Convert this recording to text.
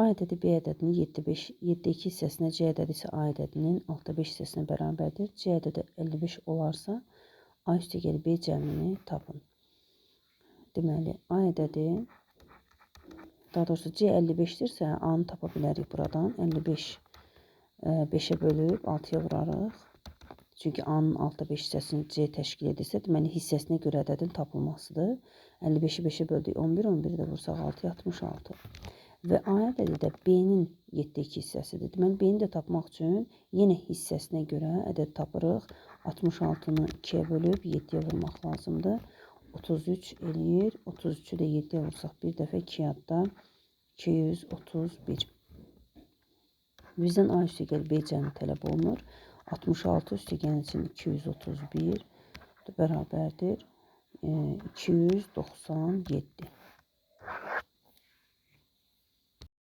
A ədədi B ədədinin 7,2 hissəsinə, C ədədi isə A ədədinin 6,5 hissəsinə bərabərdir. C ədədi 55 olarsa, A üstəgəl B cəmini tapın. Deməli, A ədədi, daha doğrusu C 55-dirsə, A-nı tapa bilərik buradan. 55 5-ə bölüb 6-ya vurarıq. Çünki A-nın 6,5 hissəsini C təşkil edirsə, deməli, hissəsinə görə ədədin tapılmasıdır. 55-i 5-ə böldük 11, 11-i də vursaq 6, 66. Və A ədədi də B-nin 7,2 hissəsidir. Deməli, B-ni də tapmaq üçün yenə hissəsinə görə ədəd tapırıq. 66-nı 2-yə bölüb 7-yə vurmaq lazımdır. 33 eləyir. 33-ü də 7-yə vursaq bir dəfə 2 yadda 231. Bizdən A üstəgəl B cəmi tələb olunur. 66 üstəgəl üçün 231 bərabərdir 297.